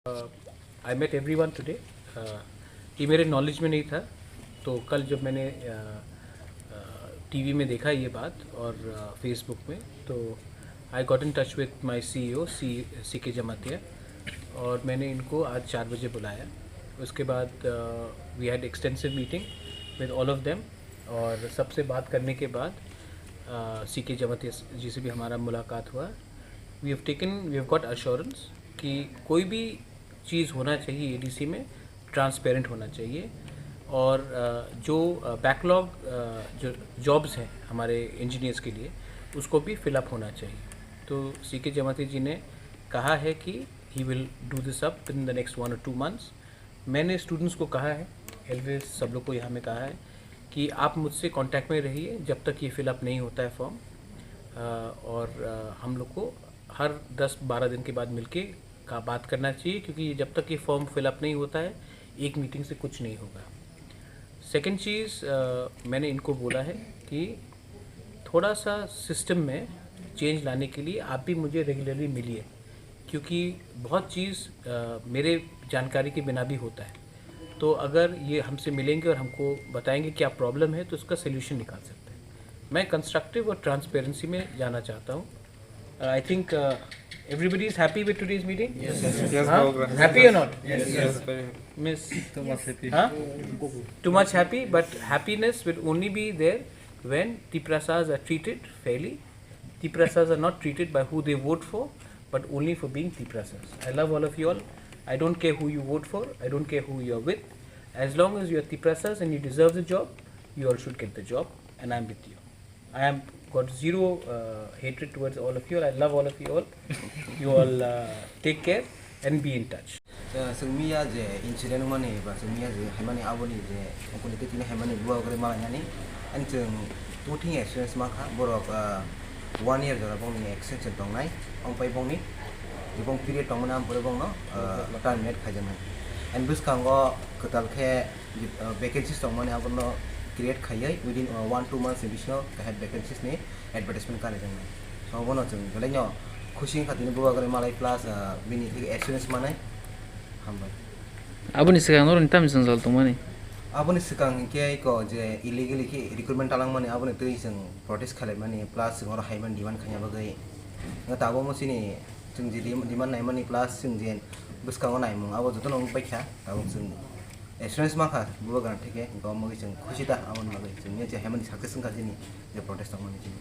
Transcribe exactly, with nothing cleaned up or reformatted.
I met everyone today. ये मेरे नॉलेज में नहीं था, तो कल जब मैंने टीवी में देखा ये बात और फेसबुक में, तो I got in touch with my C E O, C C K Jamatia, और मैंने इनको आज चार बजे बुलाया। उसके बाद we had extensive meeting with all of them, और सबसे बात करने के बाद सी के जमातिया जी से भी हमारा मुलाकात हुआ। We have taken, we have got assurance कि कोई भी चीज़ होना चाहिए एडीसी में, ट्रांसपेरेंट होना चाहिए, और अ, जो बैकलॉग जो जॉब्स हैं हमारे इंजीनियर्स के लिए, उसको भी फिलअप होना चाहिए। तो सी के जमाती जी ने कहा है कि he will do this up in the next one or two months। मैंने स्टूडेंट्स को कहा है, एलवीएस सब लोग को यहाँ में कहा है कि आप मुझसे कांटेक्ट में रहिए जब तक ये फिलअप नहीं होता है फॉर्म। अ, और अ, हम लोग को हर दस बारह दिन के बाद मिलके का बात करना चाहिए, क्योंकि जब तक ये फॉर्म फिलअप नहीं होता है, एक मीटिंग से कुछ नहीं होगा। सेकंड चीज़, अ, मैंने इनको बोला है कि थोड़ा सा सिस्टम में चेंज लाने के लिए आप भी मुझे रेगुलरली मिलिए, क्योंकि बहुत चीज़ अ, मेरे जानकारी के बिना भी होता है। तो अगर ये हमसे मिलेंगे और हमको बताएंगे क्या प्रॉब्लम है, तो उसका सोल्यूशन निकाल सकते हैं। मैं कंस्ट्रक्टिव और ट्रांसपेरेंसी में जाना चाहता हूँ। I think everybody is happy with today's meeting. Yes, Happy or not? Yes, yes. Miss, too much happy. Huh? Too much happy, but happiness will only be there when Tiprasas are treated fairly. Tiprasas are not treated by who they vote for, but only for being Tiprasas. I love all of you all. I don't care who you vote for. I don't care who you are with. As long as you are Tiprasas and you deserve the job, you all should get the job, and I'm with you. I am got zero uh, hatred towards all of you all. I love all of you all. You all uh, take care and be in touch. Chwng miya je incident wngmani ba chwng miya je haimani aboni je ungkuni twi tini haimani bubagrwi malainani, ani chwng two thing experience mankha borok one year jora bongni extension tongnai, ongpai bongni jebong period tongmani amphore bongno terminate khaijaknai. And bwskango kwtal khe vacancies tongmani abono create khaiwi within one two months ni bisingo kaham vacancies ni advertisement karijaknai. So abono chwng belaino khusi wngkha tini bubagrwi malai plus bini theke assurance manai. Hambai. Aboni swkang norokni tamni jwngjal tongmani? Aboni swkang hinkhe eko je illegally khe recruitment talangmani aboni twi chwng protest khailaimani plus chwng oro haimani demand khaina bagwi. Tabukmo chini chwng je demand naimani plus chwng je bwskango naimung abo jotono wng paikha, tabuk chwng assurance mankha bubagrani theke, hinkhe omo bagwi chwng khusi ta aboni bagwi chwng je haimani success wngkha chini je protest tongmani chini.